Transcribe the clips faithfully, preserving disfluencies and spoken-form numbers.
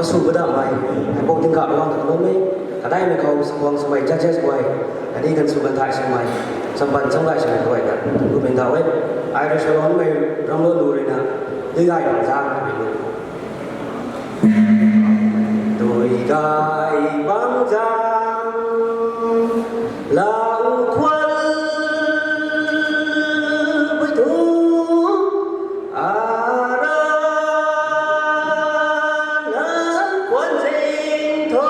Sw padamei, Heipou Tingkauh Ravguangc ta kalum e, kadaimei khou sakhwang swmei judges guay, khatni kan sw kan thai swmei, sampan samgay swmei guay ta, kumna daw e, ai rui swloumei ramlou lu ruina, dui gay bang zang, dui gay bang zang, lau khwan, bui thu, ara, na, khwan zing thu,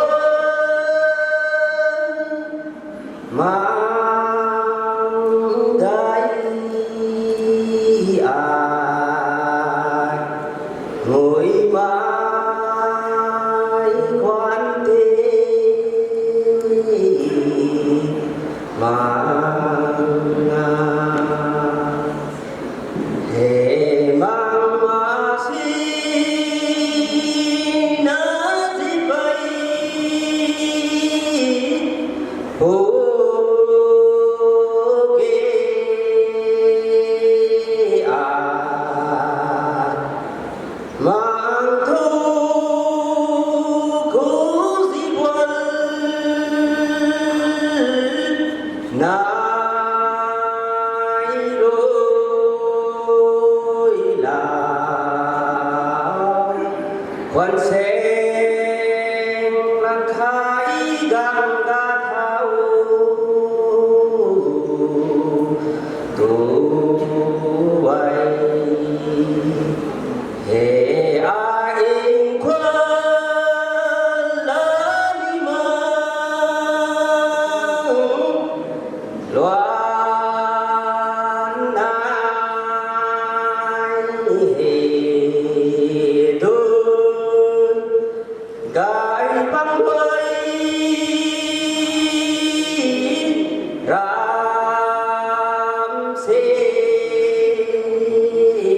mang dai ai, ngui mai khwan te, mang na. Hei mang ma si na zi pei, pu ke a, mang thu ku zi buan nai rui la, khwan seng lang khai gang ga thau tu ai. Hei a ing khwan la ni ma, luan nai hei dun, gay pang luai ram si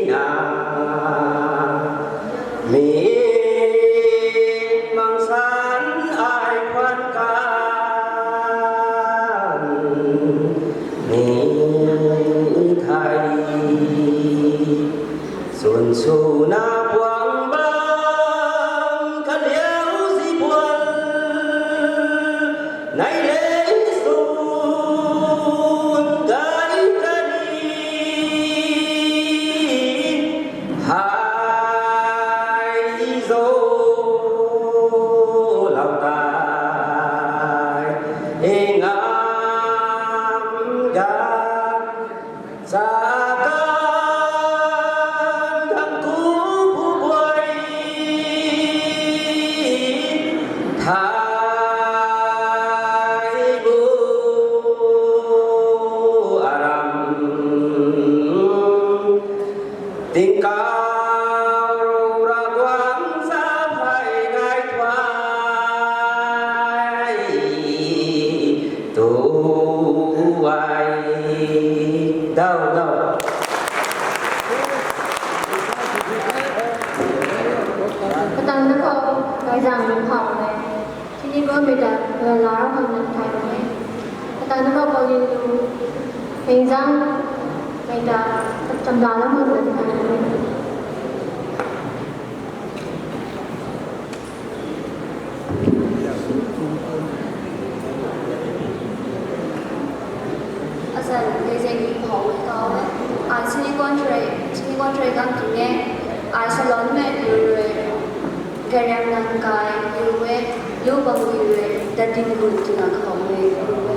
na. Mi mang san ai khwan kan ni thai, sun suna puang bam kaliau zi puan, nai le sun gay kari. Hai zo lau tai, e ngam ga, sa kan kan ku bu buai, thai bu aram. Tingkauh Ravguangc sa phey gay thuai tu ai. Daw, daw. Katang na khou, gay zang khou, Tini bammei ta, lara khang nang thay bam e. Katang na khou pau liu tu, pengzang mei ta, chamda lam khang nang thay bam e. Azan, leizei ni khou e tau e. Ai sini contract, sini contract gang tu e. Ai salon mei rui rui. Gariang nang kai, rui e, lu bang rui rui, datin gun tina khou e, rui e.